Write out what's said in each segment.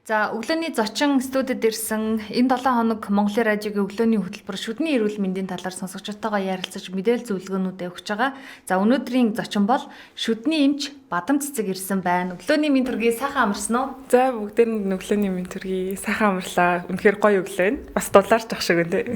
За, өглөөний зочин студид ирсэн энэ 7 хоног Монголын радиогийн өглөөний хөтөлбөр шүдний эрүүл мэндийн талаар сонсогчдтойгоо ярилцаж, мэдээлэл зөвлөгөөнүүдээ өгч байгаа. За, өнөөдрийн зочин бол шүдний эмч Бадам Цэцэг ирсэн байна. Өглөөний мэнд төргий, сайхан амарсан уу? За, бүгдээрэнд нь өглөөний мэнд төргий, сайхан амарлаа. Үнэхээр гоё өглөө. Бас дулаарч ах шиг байна те.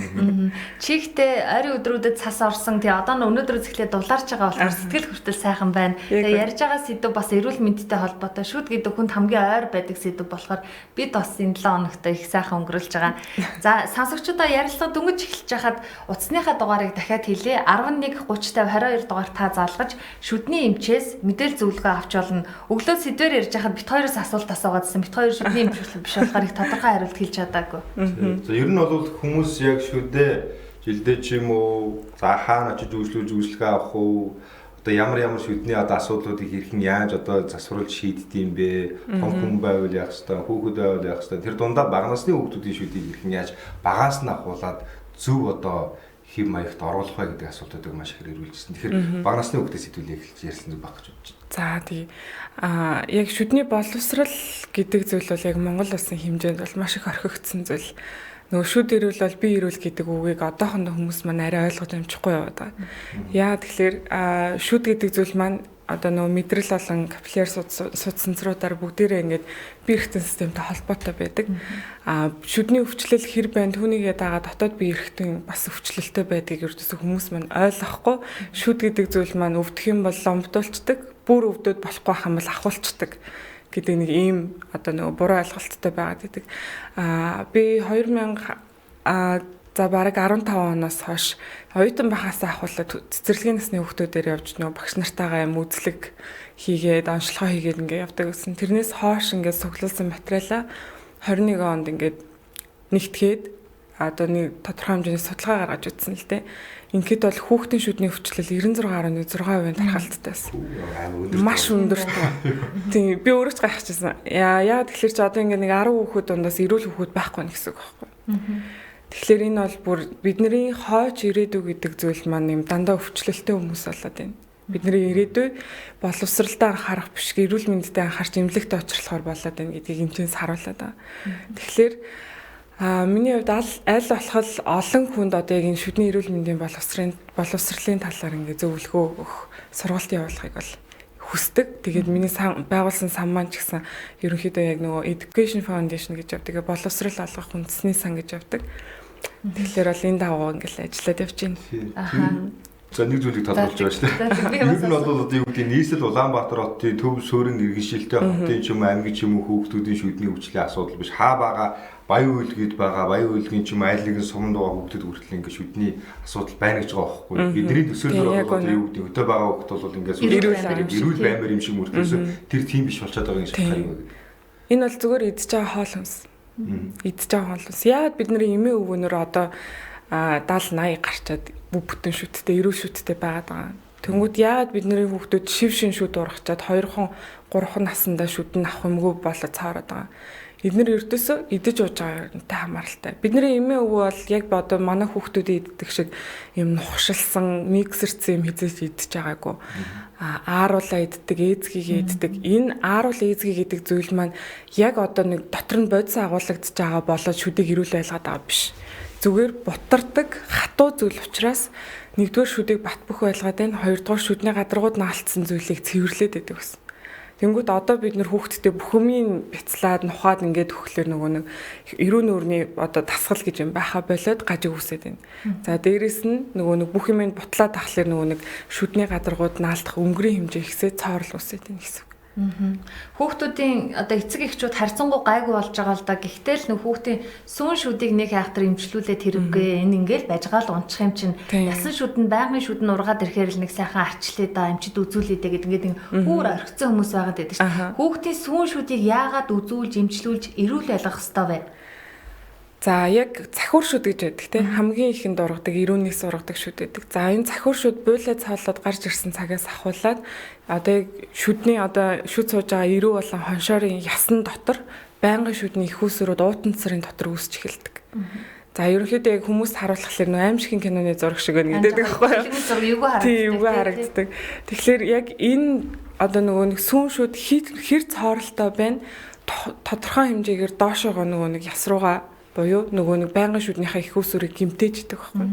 Чихтэй ойрын өдрүүдэд цас орсон. Тэгээ одоо нь өнөөдрөөс эхлээд дулаарч байгаа болохоор сэтгэл хүртэл сайхан байна. Тэгээ ярьж байгаа сэдэв бас эрүүл мэндтэй холбоотой, шүд гэдэг хүнд хамгийн ойр байдаг сэдэв болохоор бид бас энэ 7 хоногт их сайхан өнгөрүүлж байгаа. За, сонсогчдоо, ярилцлага дөнгөж эхэлж байхад утасныхаа дугаарыг дахиад хэлье. 11 30 50 22 дугаар та залгаж шүдний эмчээс мэдээлэл зөвлөгөө авч болно. Өглөө сэдвээр ярьж байхад бид хоёроос асуулт асуугаадсан. Бид хоёр шүдний эмч биш болохоор их тодорхой хариулт хэлж чадаагүй. За, ер нь бол хүмүүс яг шүдээ жилдээ ч юм уу, за, хаана очиж үйлчлүүлж үйлчлэгээ авах уу, одоо ямар ямар шүдний одоо асуудлуудыг хэрхэн яаж одоо засварлаж шийддэг юм бэ? Том хүн байвал яах ёстой, хүүхэд байвал яах ёстой. Тэр дундаа бага насны хүүхдүүдийн шүдийг хэрхэн яаж багаас нь ахуулаад зөв одоо хэв маягт оруулах вэ гэдэг асуултуудыг маш их ирүүлжсэн. Тэгэхээр бага насны хүүхдээс хэдүүлээ эхэлж ярьсан зүг байх гэж бодож байна. За, тий. А яг шүдний боловсрал гэдэг зүйл бол яг Монгол улсын хэмжээнд бол маш их орхигдсон зүйл. Нөгөө шүд эрүүл бол би эрүүл гэдэг үгийг одоохондоо хүмүүс маань арай ойлгож амжихгүй яваад байгаа. Яа тэгэхээр шүд гэдэг зүйл маань одоо нөгөө мэдрэл болон капилляр судсанцруудаар бүгдээрээ ингээд бие эрхтэн системтэй холбоотой байдаг. А шүдний өвчлөл хэр байна, түүнийгээ дагаа дотоод бие эрхтэн бас өвчлөлтэй байдгийг ердөөсөө хүмүүс маань ойлгохгүй, шүд гэдэг зүйл маань өвдөх юм бол ломбдуулцдаг, бүр өвдөд болохгүй байх юм бол ахуулцдаг гэдэг нэг ийм одоо нөгөө буруу ойлголттой байгаад байдаг. Аа би 2000 за бараг 15 оноос хойш оюутан байхаас ахуулаад цэцэрлэгийн насны хүүхдүүдээр явж, нөгөө багш нартайгаа юм үзлэг хийгээд, онцлогоо хийгээд ингээ явдаг гэсэн. Тэрнээс хойш ингээд цуглуулсан материалаа 21 онд ингээд нэгтгээд одоо нэг тодорхой хэмжээний судалгаа гаргаж үзсэн л дээ. Ингээд бол хүүхдийн шүдний өвчлөл 96.6% тархалттай байсан. Маш өндөр. Тийм, би өөрөө ч гайхчихсан. Яа тэгэхээр чи одоо ингээд нэг 10 хүүхэд дундаас эрүүл хүүхэд байхгүй нэ гэсэн үг байхгүй. Тэгэхээр энэ бол бүр бидний хойч ирээдүй гэдэг зүйл маань юм дандаа өвчлөлтэй хүмүүс болоод байна. Бидний ирээдүй боловсралдаа анхаарах биш, эрүүл мэндэд анхаарч эмнэлэгт очрлохоор болоод байна гэдгийг эмчээс харуулад байгаа. Тэгэхээр миний хувьд аль болох олон хүнд одоо яг энэ шүдний эрүүл мэндийн боловсролын талаар ингээ зөвлөгөө өгөх, сургалт явуулахыг бол хүсдэг. Тэгээд миний байгуулсан сан маань ч гэсэн ерөнхийдөө яг нөгөө Education Foundation гэж явдаг. Боловсрол олгох үндэсний сан гэж явдаг. Тэгэхээр бол энэ дагуу ингээл ажиллаад явж байна. Аха. За, нэг зүйлийг тодруулж байгаа шүү дээ. Ер нь бол одоо юу гэдэг, нийслэл Улаанбаатар хотын төв суурин иргэншилтэй хотын ч юм уу, аймгийн ч юм уу хүүхдүүдийн шүдний өвчлийн асуудал биш. Хаа байгаа Баян үйлгээд байгаа, Баян үйлгийн ч юм айл нэгэн суманд байгаа хүүхдүүд хүртэл ингээд шүдний асуудал байна гэж байгаа байхгүй. Бидний төсөөллөөр бол одоо юу гэдэг, өдөө байгаа хүүхд бол ингээд эрүүл баймар юм шиг мөртлөөсөө тэр тийм биш болчиход байгаа юм шиг харин гэдэг. Энэ бол зүгээр идж байгаа хоол хүнс. Идж байгаа хоол хүнс. Яагаад бид нарын эмээ өвгөнөр одоо 70 80 гарчаад бүтэн шүттэй, эрүүл шүттэй байгаад байгаа? Тэнгүүд яагаад бидний хүүхдүүд шив шин шүд ургачаад 2хон 3хан насандаа шүдэн авах юмгүй болоод цаарад байгаа? Эднэр ердөөсөө идэж ууж байгаатай хамааралтай. Бидний эмээ өвөө бол яг одоо манай хүүхдүүдийн иддэг шиг юм нухшилсан, миксерцэн юм хизээж идэж байгаагүй. А ааруулаа иддэг, ээзгийгээ иддэг. Энэ ааруул ээзгий гэдэг зүйл маань яг одоо нэг дотор нь бодис агуулгадж байгаа болоод шүдийг эрүүл байлгаад байгаа биш. Зүгээр бутардаг хатуу зүйл учраас нэгдүгээр шүдийг бат бөх байлгаад байна. Хоёрдугаар шүдний гадаргууд наалтсан зүйлийг цэвэрлээд байдаг гэсэн. Тэнгүүд одоо бид нэр хүүхдтэй бүх юмыг бяцлаад, нухаад ингээд өгөхлөөр нөгөө нэг эрүү нүүрний одоо дасгал гэж юм байха болоод гажиг үсээд байна. За, дээрэс нь нөгөө нэг бүх юмыг бутлаад тахлаар нөгөө нэг шүдний гадаргууд наалтах өнгөрийн хэмжээ ихсээд цоорл үсээд байна гэсэн үг. Хүүхдүүдийн одоо эцэг эхчүүд харьцангуй гайгүй болж байгаа л да. Гэхдээ л нөх хүүхдийн сүүн шүдийг нэг айхтар эмчлүүлээд хэрэггүй. Энэ ингээл байж байгаа л унчих юм чинь. Ясан шүд нь, байнгын шүд нь ургаад ирэхээр л нэг сайхан арчлаа да, эмчид үзүүлээ дээ гэдэг ингээд хүүр орхицсан хүмүүс байгаад байдаг шүү дээ. Хүүхдийн сүүн шүдийг яагаад үзүүлж, эмчлүүлж эрүүл байлгах ёстой вэ? За, яг цахиур шүд гэж байдаг те, хамгийн ихэнд ургадаг, эрүүнээс ургадаг шүд байдаг. За, энэ цахиур шүд буулаа цаолоод гарч ирсэн цагаас ахуулаад одоо яг шүдний одоо шүд сууж байгаа эрүү болон хоншоорын ясан дотор байнгын шүдний их усрүүд уутан цэрийн дотор үүсч эхэлдэг. За, ерөнхийдөө яг хүмүүст харуулхлаар нөө аимшигын киноны зураг шиг байна гэдэг байхгүй юу? Зураг эвгүй харагддаг. Тийм, эвгүй харагддаг. Тэгэхээр яг энэ одоо нөгөө нэг сүүн шүд хэр цооролтой байна, тодорхой хэмжээгээр доошоогоо нөгөө нэг яс руугаа буюу нөгөө нэг байнгын шүднийхээ их усүрийг гимтээждэг байхгүй.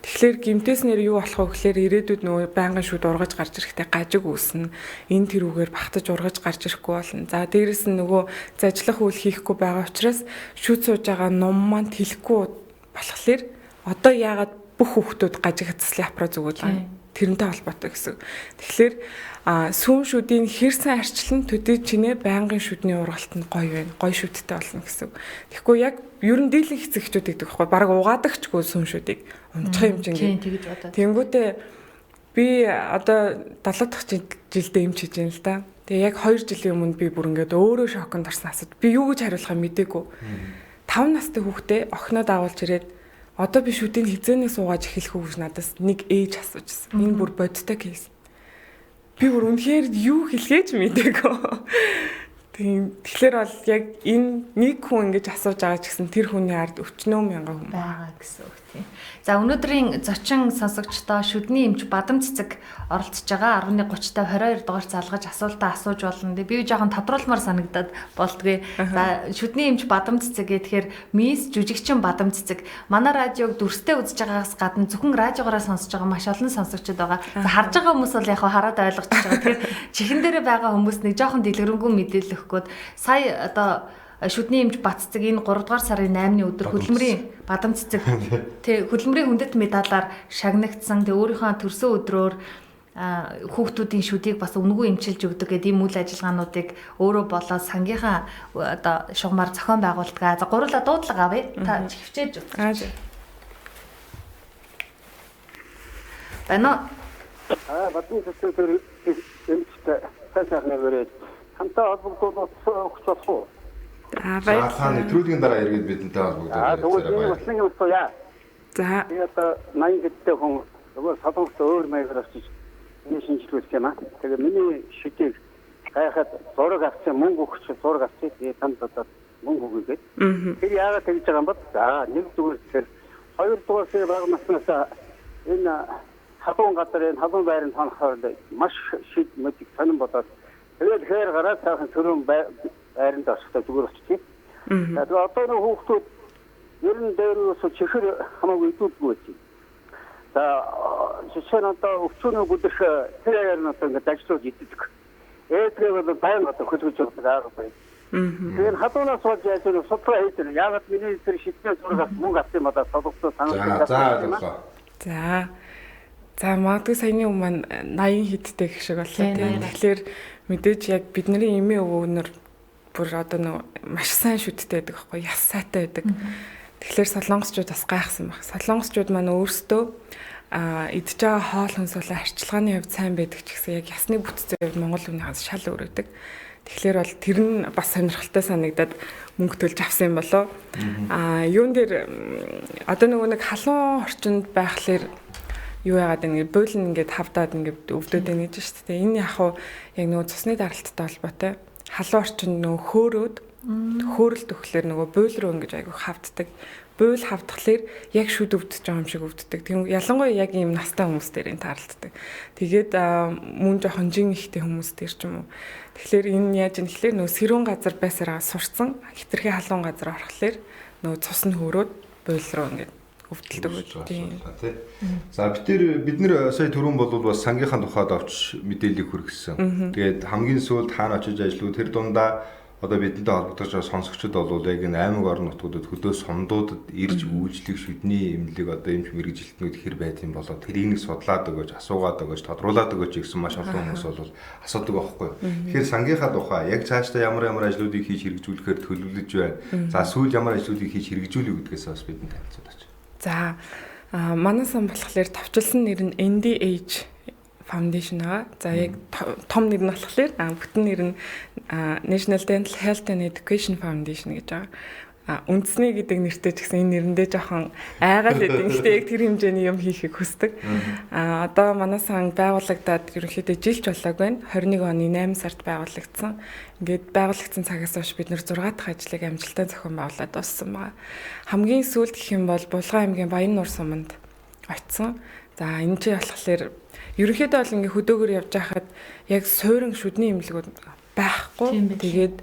Тэгэхээр гимтээснээр юу болох вэ гэхээр ирээдүйд нөгөө байнгын шүд ургаж гарч ирэхдээ гажиг үүснэ. Энэ тэрүүгээр багтаж ургаж гарч ирэхгүй болно. За дээрэс нь нөгөө зажлах үйл хийхгүй байгаа учраас шүд сууж байгаа ном маань тэлэхгүй болохоор одоо яагаад бүх хүүхдүүд гажиг хацлын апра зүгүүд байгаа юм. Тэрнтэй холбоотой гэсэн. Тэгэхээр сүүн шүдийн хэрсэн арчлан төдий чинээ байнгын шүдний ургалтанд гоё байна. Гоё шүдтэй болно гэсэн. Тэгэхгүй яг ер нь дийлэн хэцэгчүүд гэдэг байхгүй. Бараг угаадагчгүй сүүн шүдийг унчих юм чинь. Тэнгүүтээ би одоо 7 дахь жилдээ эмч хийж байна л да. Тэгээ яг 2 жилийн өмнө би бүр ингээд өөрөө шоконд орсон асуудал. Би юу гэж хариулахаа мдээгүй. 5 настай хүүхдээ охиноо дагуулж ирээд одоо би шүдийг хизээнээс суугааж эхлэх үү гэж надаас нэг ээж асууж ирсэн. Энэ бүр бодиттой кейс. Би бүр үнэхээр юу хэлхээ ч мдээгүй. Тийм. Тэгэхээр бол яг энэ нэг хүн ингэж асууж байгаа ч гэсэн тэр хүний ард өчнөө мянган хүн байгаа гэсэн үг тийм. За өнөөдрийн зочин сонсогчдоо шүдний эмч Бадам цэцэг оролцож байгаа 11:30 22 дугаар залгаж асуултаа асууж болно. Би жоохон тодруулмаар санагдаад болдгүй. За шүдний эмч Бадам цэцэг гэхээр мисс жүжигчин Бадам цэцэг. Манай радиог дүрстэй үзэж байгаагаас гадна зөвхөн радиогоороо сонсож байгаа маш олон сонсогчид байгаа. За харж байгаа хүмүүс бол яг хараад ойлгочихж байгаа. Тэгэхээр чихэн дээрээ байгаа хүмүүс нэг жоохон дэлгэрэнгүй мэдээлэл өгөхгүйд сая одоо шүдний эмч Бат цэцэг энэ 3 дугаар сарын 8-ны өдөр хөдөлмөрийн Бадам цэцэг тий хөдөлмөрийн хүндэт медалаар шагнагдсан. Тэг өөрийнхөө төрсөн өдрөөр хүүхдүүдийн шүдийг бас үнэгүй эмчилж өгдөг гэдэг ийм үйл ажиллагаануудыг өөрөө болоод сангийнхаа одоо шугамар зохион байгуулдаг. За гурлаа дуудлага авъя. Та хөвчээж үзье. Байна уу? Бадам цэцэг төр эмчтэй сайн сайхнаар өрөөд хамтаа холбогдуулах өгч болох уу? За та нэвтрүүлгийн дараа эргээд бидэнтэй холбогдоод баярлалаа. За. Би одоо 80 гэдтэй хүн нөгөө солонгост өөр маягаар очиж миний шинжилгүүлэх юм аа. Тэгээ миний шүдийг гайхаад зураг авсан, мөнгө өгч зураг авсан. Тэгээ танд одоо мөнгө өгье гээд. Тэр яагаад тэгж байгаа юм бэ? За нэг зүгээр тэр хоёр дугаар бага наснаас энэ халуун газар энэ халуун байранд хонохоор маш шид мэдэг сонин болоод тэгээд хээр гараад сайхан сөрөөн байранд очихдоо зүгээр очихъя. Тэгээ одоо нэг хүүхдүүд ер нь дээрээс чихэр хамаагүй идүүлдэггүй байсан. За жишээ нь одоо өвчнөө бүдэх тэр аяар нь одоо ингээд ажиллаж иддэг. Ээдгээ бол байнга одоо хөлгөж явдаг арга байна. Тэгээд халуунаас болж яаж вэ? Судалгаа хийж байна. Яагаад миний тэр шидний зургаас мөнгө авсан юм одоо солонгосоо сануулсан. За ойлголоо. За. За магадгүй саяны юм маань 80 хэдтэй гэх шиг боллоо тийм. Тэгэхээр мэдээж яг бидний эмээ өвөөнөр бүр одоо нөө маш сайн шүдтэй байдаг байхгүй яс сайтай байдаг. Тэгэхээр солонгосчууд бас гайхсан баг. Солонгосчууд маань өөрсдөө идж байгаа хоол хүнс болон арчилгааны хувьд сайн байдаг ч гэсэн яг ясны бүтцийн хувьд монгол хүнийхээс шал өөр байдаг. Тэгэхээр бол тэр нь бас сонирхолтой санагдаад мөнгө төлж авсан юм болов. Юун дээр одоо нөгөө нэг халуун орчинд байхлаар юу яагаад ингэ буйлн ингээд хавдаад ингээд өвдөд байна гэж шүү дээ. Энэ яг хуу яг нөгөө цусны даралттай холбоотой. Халуун орчинд нөгөө хөөрөөд хөөрөлд өгөхлөөр нөгөө буйл руу ингэж айгүйх хавддаг. Буйл хавдахлаар яг шүд өвдөж байгаа юм шиг өвддөг. Тийм ялангуяа яг ийм настай хүмүүс дээр энэ тааралддаг. Тэгээд мөн жоохон жин ихтэй хүмүүс дээр ч юм уу. Тэгэхээр энэ яаж юм тэгэхээр нөгөө сэрүүн газар байсараа сурцсан хитрхи халуун газар орохлоор нөгөө цус нь хөөрөөд буйл руу ингэж өвдөлдөг тийм. За бид нэр сая түрүүн бол бас сангийнхаа тухайд авч мэдээллийг хүргэсэн. Тэгээд хамгийн сүүлд хаана очиж ажиллав тэр дундаа одоо бидэнтэй холбогдож байгаа сонсогчид бол яг энэ аймаг орон нутгуудад хөдөө сумдуудад ирж үйлчлэх шүдний эмнэлэг одоо эмч мэргэжилтнүүд хэр байд юм болоо тэрийг нэг судлаад өгөөч, асуугаад өгөөч, тодруулаад өгөөч гэсэн маш олон хүмүүс бол асуудаг байхгүй. Тэгэхээр сангийнхаа тухай яг цаашдаа ямар ямар ажлуудыг хийж хэрэгжүүлэхээр төлөвлөж байна. За сүүл ямар ажлуудыг хийж хэрэгжүүлэх гэдгээс бас бидэнд танилцуулаач. За манай сан болохоор товчилсан нэр нь NDH Foundation байгаа. За яг том нэр нь болохоор бүтэн нэр нь National Dental Health and Education Foundation гэж байгаа. Үндэсний гэдэг нэртэй ч гэсэн энэ нэрэндээ жоохон айгаал байдаг. Гэхдээ яг тэр хэмжээний юм хийхийг хүсдэг. Одоо манай сан байгуулагдаад ерөнхийдөө жилч болоог байна. 21 оны 8 сард байгуулагдсан. Ингээд байгуулагдсан цагаас хойш бид нэр 6 дахь ажлыг амжилттай зохион байгуулад дууссан байгаа. Хамгийн сүүлд гэх юм бол Булган аймгийн Баян нуур суманд очсон. За энэ чинь болохоор ерөнхийдөө бол ингээ хөдөөгөр явж байхад яг суурин шүдний эмнэлгүүд байхгүй. Тэгээд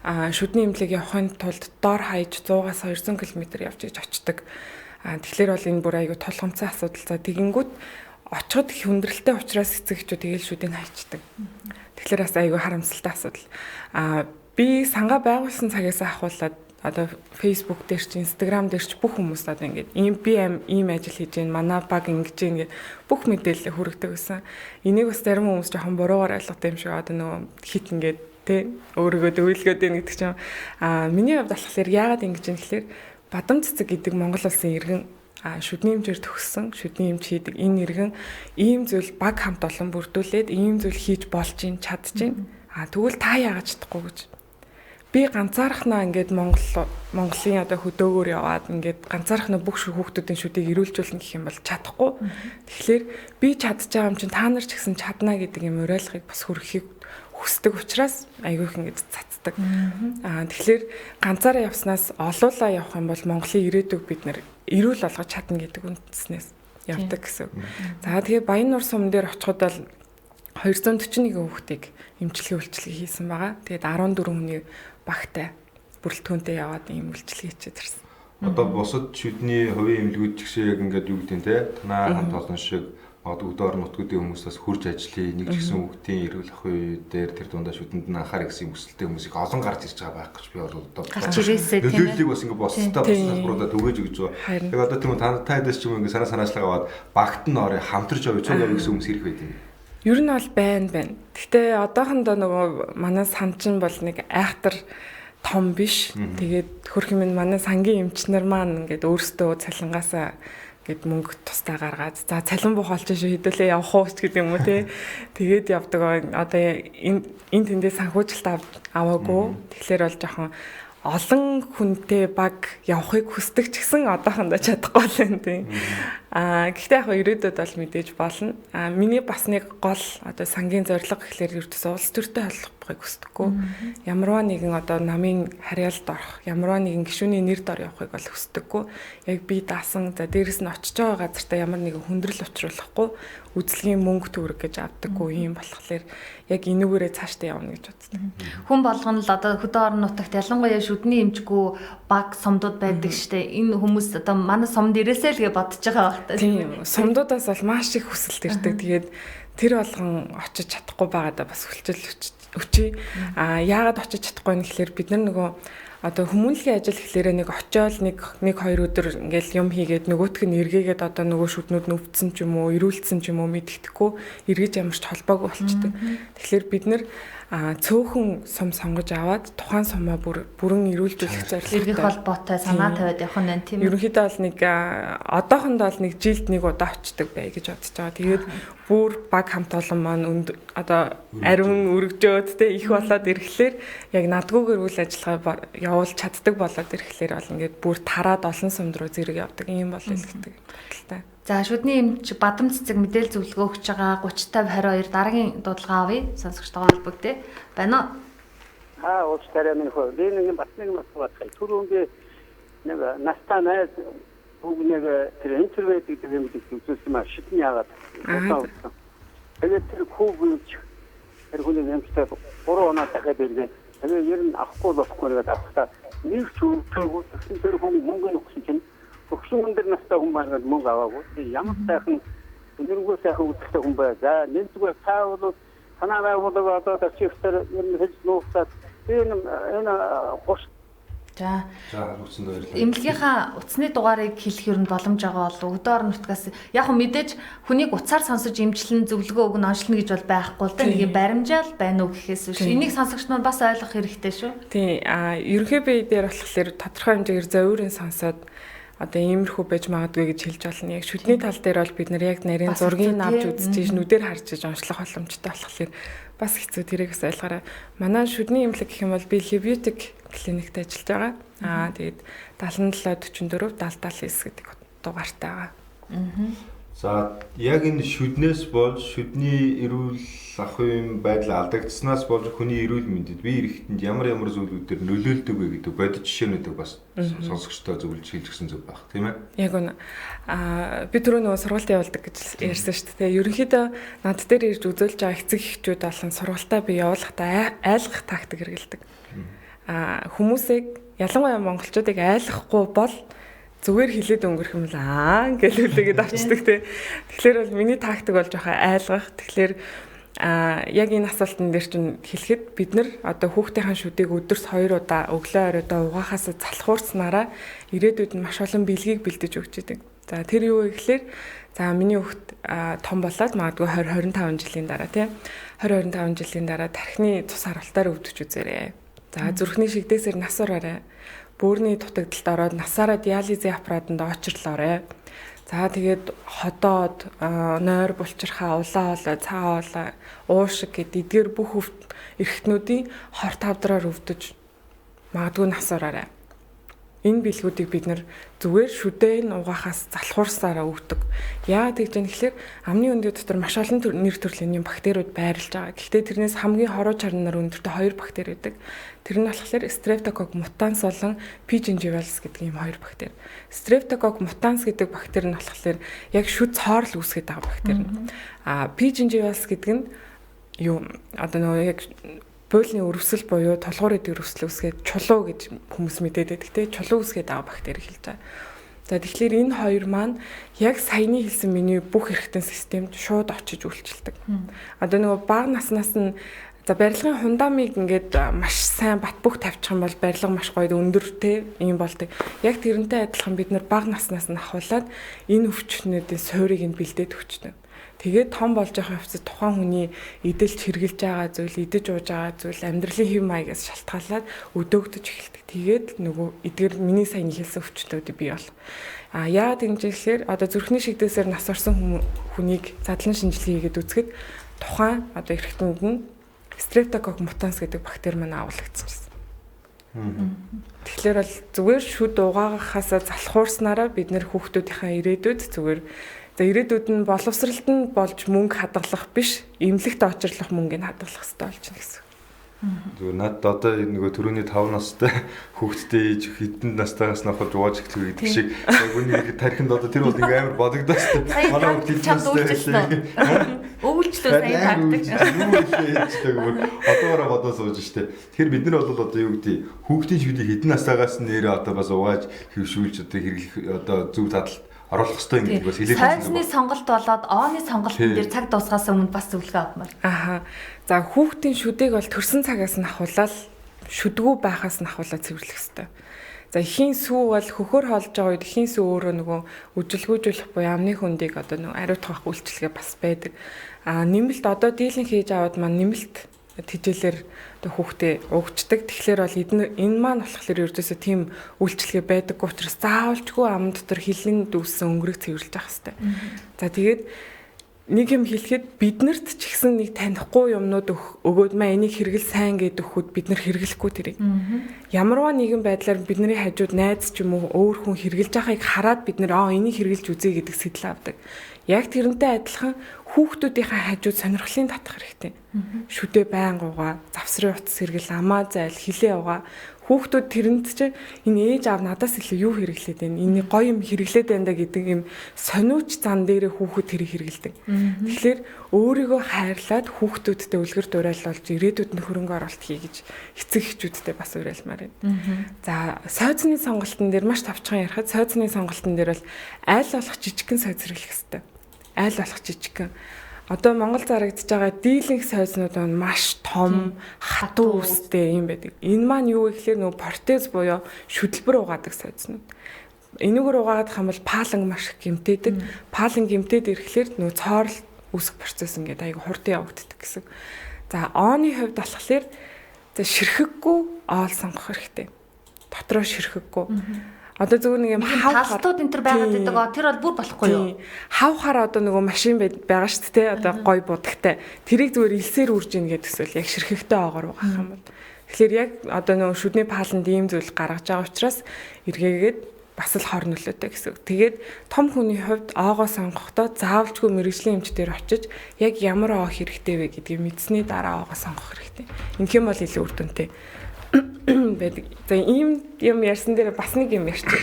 Шүдний эмнэлэг явахын тулд дор хаяж 100-аас 200 км явж иж очдог. Тэгэхээр бол энэ бүр айгүй тулгамдсан асуудал. За тэгэнгүүт очиход хүндрэлтэй учраас эцэг эхчүүд тэгэл шүдийг хайчдаг. Тэгэхээр бас айгүй харамсалтай асуудал. Би сангаа байгуулсан цагаас ахуулаад одоо Facebook дээр чи Instagram дээр чи бүх хүмүүс одоо ингээд ийм би ийм ажил хийж гин, манай баг ингэж гин гэд бүх мэдээлэл хүргэдэг байсан. Энийг бас зарим хүмүүс жоохон буруугаар ойлгодог юм шиг одоо нөгөө хит ингээд тэ өөрийгөө дөвөлгөөд байна гэдэг чинь миний хувьд болохоор яагаад ингэж юм гэхэлэр Бадам цэцэг гэдэг Монгол улсын иргэн шүдний эмчээр төгссөн, шүдний эмч хийдэг энэ иргэн ийм зүйл баг хамт олон бүрдүүлээд ийм зүйл хийж болж ин чадж ин. Тэгвэл та яагаад чадахгүй гэж. Би ганцаархнаа ингээд Монголын одоо хөдөөгөр яваад ингээд ганцаархнаа бүх хүүхдүүдийн шүдийг эрүүлжүүлнэ гэх юм бол чадахгүй. Тэгэхээр би чадж байгаа юм чинь та нар ч гэсэн чадна гэдэг юм уриалгыг бас хүргэхийг хүсдэг учраас айгүй их ингэж цацдаг. Тэгэхээр ганцаараа явснаас олуулаа явах юм бол Монголын ирээдүг бид нэр эрүүл болгож чадна гэдэг үндснээс явдаг гэсэн. За тэгээ Баян нуур сум дээр очиход бол 241 хүүхдийг эмчилгээ үйлчилгээ хийсэн байгаа. Тэгээд 14 хүний багтай бүрэлдэхүүнтэй яваад ийм үйлчилгээ хийчихэд ирсэн. Одоо бусад шүдний хувийн эмнэлгүүд ч гэсэн яг ингээд юу гэдэг нь те танаа хамт олон шиг магадгүй өдөр орон нутгуудын хүмүүсээс хурж ажлын нэг ч гэсэн хүүхдийн эрүүл ахуй дээр тэр дундаа шүдэнд нь анхаарах гэсэн хүсэлтэй хүмүүсийг олон гарч ирж байгаа байх гэж би бол одоо гарч ирээсээ тийм ээ нөлөөллийг бас ингээд бусдаа бус салбаруудаа түгээж өгч байгаа. Яг одоо тийм үү та хэдээс ч юм ингээд санаа санаачлага аваад багт нь орё хамтарч явъя цуг явъя гэсэн хүмүүс ирэх байт юм. Ер нь бол байна. Гэхдээ одоохондоо нөгөө манай сан чинь бол нэг айхтар том биш. Тэгээд хөрх юм манай сангийн эмчнэр маань ингээд өөрсдөө цалингаасаа гээд мөнгө тусдаа гаргаад за цалин буух олж шүү хэдүүлээ явах уу ч гэдэг юм уу те. Тэгээд явдаг. Одоо энэ тэндээ санхүүжилт аваагүй. Тэгэхээр бол жоохон олон хүнтэй баг явахыг хүсдэг ч гэсэн одоохондоо чадахгүй л байна тийм. Гэхдээ яг ирээдүйд бол мэдээж болно. Миний бас нэг гол одоо сангийн зорилго гэхлээр ердөөсөө улс төртэй холбохыг хүсдэггүй. Ямарваа нэгэн одоо намын харьяалд орох, ямарваа нэгэн гишүүний нэр дор явахыг бол хүсдэггүй. Яг би даасан, за дээрэс нь очиж байгаа газартаа ямар нэгэн хүндрэл учруулахгүй, үзлэгийн мөнгө төгрөг гэж авдаггүй юм болохоор яг энүүгээрээ цаашдаа явна гэж боддог. Хүн болгоно л одоо хөдөө орон нутагт ялангуяа шүдний эмчгүй баг сумдууд байдаг штэ. Энэ хүмүүс одоо манай сумд ирээсэй л гэж бодож байгаа байх та. Тийм. Сумдуудаас бол маш их хүсэлт ирдэг. Тэгээд тэр болгон очиж чадахгүй байгаадаа бас хүлчил өчий. Яагаад очиж чадахгүй вэ гэхлээр бид нар нөгөө одоо хүмүүнлэгийн ажил гэхлээрээ нэг очиод нэг хоёр өдөр ингээл юм хийгээд нөгөөх нь эргээгээд одоо нөгөө шүднүүд нь өвдсөн ч юм уу, эрүүлсэн ч юм уу мэддэхгүй эргэж ямарч холбоогүй болчдөг. Тэгэхээр бид нэр цөөхөн сум сонгож аваад тухайн сумаа бүрэн эрүүлжүүлэх зорилготой. Эргэх холбоотой санаа тавиад явах нь тийм ээ. Ерөнхийдөө бол нэг одоохондоо бол нэг жилд нэг удаа очдог бай гэж бодож байгаа. Тэгээд бүр баг хамт олон маань одоо ариун өргөжөөд те их болоод ирэхлээр яг надгүйгээр үйл ажиллагаа явуулж чаддаг болоод ирэхлээр бол ингээд бүр тараад олон сумд руу зэрэг явдаг юм бол л гэдэг бодолтой. За шүдний эмч Бадам цэцэг мэдээлэл зөвлөгөө өгч байгаа 30 50 22 дараагийн дуудлага авъя. Сонсогчтойгоо холбогдъё. Байна уу? Ууч тарай минь хөө. Би нэг бас нэг юм асуух. Түрүүн би нэг настай найз бүгд нэг тэр интервью гэдэг юм үзүүлсэн маа шидэн яагаад удаа. Тэгээд тэр хүүг тэр хүний эмчтэй 3 оноо дахиад иргээ. Тэгээд ер нь авахгүй болохгүй гэдэг авахтаа нэг ч өвчөөгүй тэгсэн тэр хүн мөнгө өгсөн чинь өгсөн өндөр настай хүн маань мөнгө аваагүй. Ямар сайхан өнөргөө сайхан үзэлтэй хүн бай. За нэг зүгээр та бол санаа байгууллага одоо дарчигтар ер нь хэлж нууцаад энэ 30 За. За утсанд баярлалаа. Эмнэлгийнхаа утасны дугаарыг хэлэх ер нь боломж байгаа болов өдөө орон нутгаас яг хөө мэдээж хүнийг утсаар сонсож эмчлэн зөвлөгөө өгнө онцлно гэж бол байхгүй л да. Нэг юм баримжаал байна уу гэхээс биш. Энийг сонсогч нар бас ойлгох хэрэгтэй шүү. Тийм. Ерөнхий бие дээр болохоор тодорхой хэмжээгээр зовирын сонсоод одоо иймэрхүү байж магадгүй гэж хэлж болно. Яг шүдний тал дээр бол бид нар яг нарийн зургийг авч үзчихэж нүдээр харж иж онцлох боломжтой болохоор бас хэцүү тэрийг бас ойлгоорой. Манай шүдний эмнэлэг гэх юм бол би Лебютик клиникт ажиллаж байгаа. Тэгээд 77 44 70 79 гэдэг дугаартай байгаа. За яг энэ шүднээс болж шүдний эрүүл ахуйн байдал алдагдсанаас болж хүний эрүүл мэндэд бие эрхтэнд ямар ямар зүйлүүдээр нөлөөлдөг вэ гэдэг бодит жишээнүүдийг бас сонсогчдоо зөвлөж хэлж гисэн зүг байх тийм ээ. Яг үнэ. Би түрүү нөгөө сургалт явуулдаг гэж ярьсан шүү дээ. Ерөнхийдөө над дээр ирж үзүүлж байгаа эцэг эхчүүд болон сургалтаа би явуулахдаа айлгах тактик хэрэглэдэг. Хүмүүсийг ялангуяа монголчуудыг айлгахгүй бол зүгээр хилээд өнгөрөх юм л аа гэж үлээгээд авчдаг те. Тэгэхээр бол миний тактик бол жоохон айлгах. Тэгэхээр яг энэ асуултан дээр чинь хэлэхэд бид нар одоо хүүхдийн шүдийг өдөрт 2 удаа өглөө оройдоо угаахаас залхуурснараа ирээдүйд нь маш олон бэлгийг бэлдэж өгч идэг. За тэр юу вэ гэхээр за миний хүүхд том болоод магадгүй 20 25 жилийн дараа тий 20 25 жилийн дараа тархины цус харалтаар өвдөж үзээрэй. За зүрхний шигдээсээр нас ураарай. Бөөрийн дутагдалд ороод насаараа диализын аппаратанд очрлоорой. За тэгээд ходоод, нойр булчирхаа, улаан хоолой, цаа хоолой, уушиг гэд эдгээр бүх эрхтнүүдийн хорт хавдраар өвдөж магадгүй нас ураарай. Энэ бэлгүүдийг бид нар зүгээр шүдээ нь угаахаас залхуурсаараа өгдөг. Яагаад гэж юм гэхээр амны өндөө дотор маш олон нэр төрлийн бактериуд байрлаж байгаа. Гэхдээ тэрнээс хамгийн хоруу чарнаар өндөртэй 2 бактери байдаг. Тэр нь болохоор Streptococcus mutans болон P. gingivalis гэдэг ийм 2 бактери. Streptococcus mutans гэдэг бактери нь болохоор яг шүд цоорл үүсгээд байгаа бактери. А P. gingivalis гэдэг нь юу одоо нөгөө яг буулийн өрөвсөл буюу тулгуур эд өрөвсөл үүсгээд чулуу гэж хүмүүс мэдээд байдаг те чулуу үүсгээд байгаа бактери хэлж байгаа. За тэгэхээр энэ хоёр маань яг саяны хэлсэн миний бүх эрхтэн системд шууд очиж үйлчилдэг. Одоо нөгөө бага наснаас нь за барилгын фундамыг ингээд маш сайн бат бөх тавьчих юм бол барилга маш гоё өндөр те ийм болдог. Яг тэрнтэй адилхан бид нар бага наснаас нь ахуулаад энэ өвчнүүдийн суурийг нь бэлдээд өгчдөг. Тэгээд том болж явах явцад тухайн хүний эдэлж хэрглэж байгаа зүйл, идэж ууж байгаа зүйл, амьдралын хэв маягаас шалтгаалаад өдөөгдөж эхэлдэг. Тэгээд нөгөө эдгээр миний сайн хэлсэн өвчтүүдийг бий болох. А яагаад ингэж хэлэхээр одоо зүрхний шигдээсээр нас орсон хүнийг задлан шинжилгээ хийгээд үзэхэд тухайн одоо эрхтэнд нь Streptococcus mutans гэдэг бактери маань агуулгдсан гэсэн. Тэгэхээр бол зүгээр шүд угаагахаасаа залхуурснараа бид нэр хүүхдүүдийнхээ ирээдүйд зүгээр за ирээдүйд нь боловсралд нь болж мөнгө хадгалах биш, эмнэлэгт очирлох мөнгийг хадгалах хэрэгтэй болж байна гэсэн. Зүгээр надад одоо нөгөө түрүүний 5 настай хүүхэдтэй ээж хэдэн настайгаас навхаж угааж эхлэх гэдэг шиг яг үнийг тархинд одоо тэр бол ингээ амар бодогдоо шүү дээ. Манай хүүхд хэдэн настай. Өвөлжлөө сайн тактик. Юу илээ ээжтэй гэмээр одоогоороо бодоо сууж штэ. Тэгэхээр бид нар бол одоо юу гэдэг хүүхдийн шүдийг хэдэн настайгаас нэрээ одоо бас угааж хэвшүүлж одоо хэрэглэх одоо зөв задалт оруулах хэрэгтэй гэдэг бас хэлээд байна. Сойзны сонголт болоод ооны сонголтын дээр цаг дуусгаас өмнө бас зөвлөгөө авмаар. Аха. За хүүхдийн шүдийг бол төрсөн цагаас нь ахуулаад шүдгүү байхаас нь ахуулаад цэвэрлэх хэрэгтэй. За эхийн сүү бол хөхөр хоолж байгаа үед эхийн сүү өөрөө нөгөө үжилгүүжүүлэх буюу амны хөндийг одоо нөгөө ариутгах үйлчилгээ бас байдаг. А нэмэлт одоо дийлэн хийж аваад маань нэмэлт тэжээлэр одоо хүүхдээ угчдаг. Тэгэхээр бол энэ маань болохоор ердөөсөө тийм үйлчилгээ байдаггүй учраас заавалчгүй ам дотор хилэн дүүссэн өнгөрийг цэвэрлж явах хэрэгтэй. За тэгээд нэг юм хэлэхэд биднэрт ч гэсэн нэг танихгүй юмнууд өгөөд маа энийг хэрэгэл сайн гэдэг өгөхөд бид нар хэрэглэхгүй тэрийг. Ямарваа нэгэн байдлаар бидний хажууд найз ч юм уу өөр хүн хэрэглэж байгааг хараад бид нар энийг хэрэглэж үзье гэдэг сэтэл авдаг. Яг тэрнтэй адилхан хүүхдүүдийнхээ хажууд сонирхлын татах хэрэгтэй. Шүдэ байнга угаа, завсрын утас сэргэл, амаа зайл, хилээ угаа. Хүүхдүүд тэрэнд чинь энэ ээж аав надаас илүү юу хэрэглээд байна? Энэ гоё юм хэрэглээд байна да гэдэг юм сониуч зан дээрээ хүүхэд тэрийг хэрэгэлдэг. Тэгэхээр өөрийгөө хайрлаад хүүхдүүдтэй үлгэр дуурайл болж ирээдүйд нь хөрөнгө оруулалт хий гэж эцэг эхчүүдтэй бас уриалмаар байна. За сойзны сонголтын дээр маш товчхон ярихад сойзны сонголтын дээр бол аль болох жижигхэн сойз хэрэглэх хэрэгтэй. Аль болох жижигхэн. Одоо Монгол зарагдж байгаа дийлэнх сойзнууд маань маш том, хатуу үстэй юм байдаг. Энэ маань юу вэ гэхээр нөгөө протез буюу шүдэлбэр угаадаг сойзнууд. Энүүгээр угаагаад хам бол паалан маш их гэмтээдэг. Паалан гэмтээд ирэхлээр нөгөө цоорл үүсэх процесс ингээд айгу хурдан явагддаг гэсэн. За ооны хувьд болохоор за ширхэггүй оол сонгох хэрэгтэй. Дотроо ширхэггүй. Одоо зөвхөн нэг юм хав талтууд энэ төр байгаад байдаг. Тэр бол бүр болохгүй юу? Хав хар одоо нөгөө машин байгаа шүү дээ. Одоо гой будагтай. Тэрийг зүгээр илсээр үрж ийн гэдэг эсвэл яг ширхэгтэй оогоор угаах юм бол. Тэгэхээр яг одоо нөгөө шүдний пааланд ийм зүйл гаргаж байгаа учраас эргээгээд бас л хор нөлөөтэй гэсэн. Тэгээд том хүний хувьд оогоо сонгохдоо заавалчгүй мэрэгжлийн эмч дээр очиж яг ямар оо хэрэгтэй вэ гэдгийг мэдсэний дараа оогоо сонгох хэрэгтэй. Ингэх юм бол илүү үр дүнтэй байдаг. За ийм юм ярьсан дээр бас нэг юм ярьчих.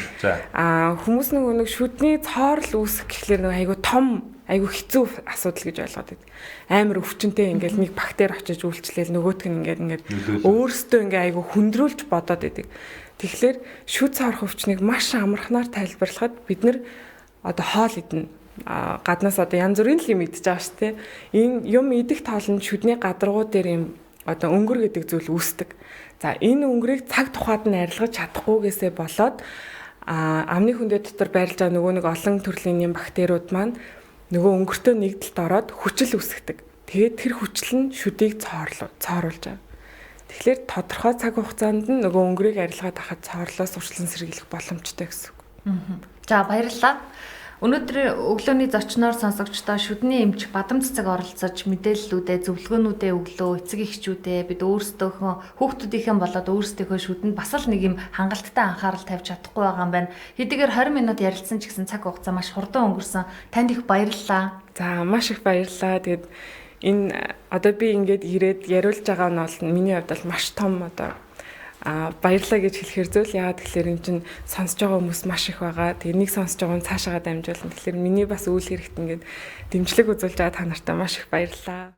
Аа хүмүүс нөгөө нэг шүдний цоорл үүсэх гэхлээр нөгөө айгу том айгүй хэцүү асуудал гэж ойлгоод байдаг. Амар өвчнөтэй ингээл нэг бактери очиж үйлчлээл нөгөөх нь ингээд ингээд өөрсдөө ингээ айгүй хүндрүүлж бодоод байдаг. Тэгэхээр шүд цоорох өвчнийг маш амархнаар тайлбарлахад бид нар одоо хоол идэнэ гаднаас одоо янз бүрийн л юм идэж байгаа шүү дээ. Энэ юм идэх тоол нь шүдний гадаргуу дээр юм одоо өнгөр гэдэг зүйл үүсдэг. За энэ өнгөрийг цаг тухайд нь арилгаж чадахгүйгээсээ болоод амны хөндөө дотор байрлаж байгаа нөгөө нэг олон төрлийн юм бактериуд маань нөгөө өнгөртөө нэгдэлт ороод хүчил үүсгэдэг. Тэгээд тэр хүчил нь шүдийг цооруулж байгаа. Тэгэхээр тодорхой цаг хугацаанд нь нөгөө өнгөрийг арилгаад ахад цоорлоос урьдчилан сэргийлэх боломжтой гэсэн үг. За баярлалаа. Өнөөдөр өглөөний зочноор сонсогчдоо шүдний эмч Бадам цэцэг оролцож мэдээллүүдээ, зөвлөгөөнүүдээ өглөө эцэг эхчүүдээ бид өөрсдөөхөө хүүхдүүдийнхээ болоод өөрсдийнхөө шүдэнд бас л нэг юм хангалттай анхаарал тавьж чадахгүй байгаа юм байна. Хэдийгээр 20 минут ярилцсан ч гэсэн цаг хугацаа маш хурдан өнгөрсөн. Танд их баярлалаа. За маш их баярлалаа. Тэгээд энэ одоо би ингээд ирээд яриулж байгаа нь бол миний хувьд бол маш том одоо баярлалаа гэж хэлэхэр зүйл. Яагаад тэгэхээр эн чинь сонсож байгаа хүмүүс маш их байгаа. Тэгээ нэг сонсож байгаа нь цаашаагаа дамжуулна. Тэгэхээр миний бас үйл хэрэгт ингээд дэмжлэг үзүүлж байгаа та нартай маш их баярлалаа.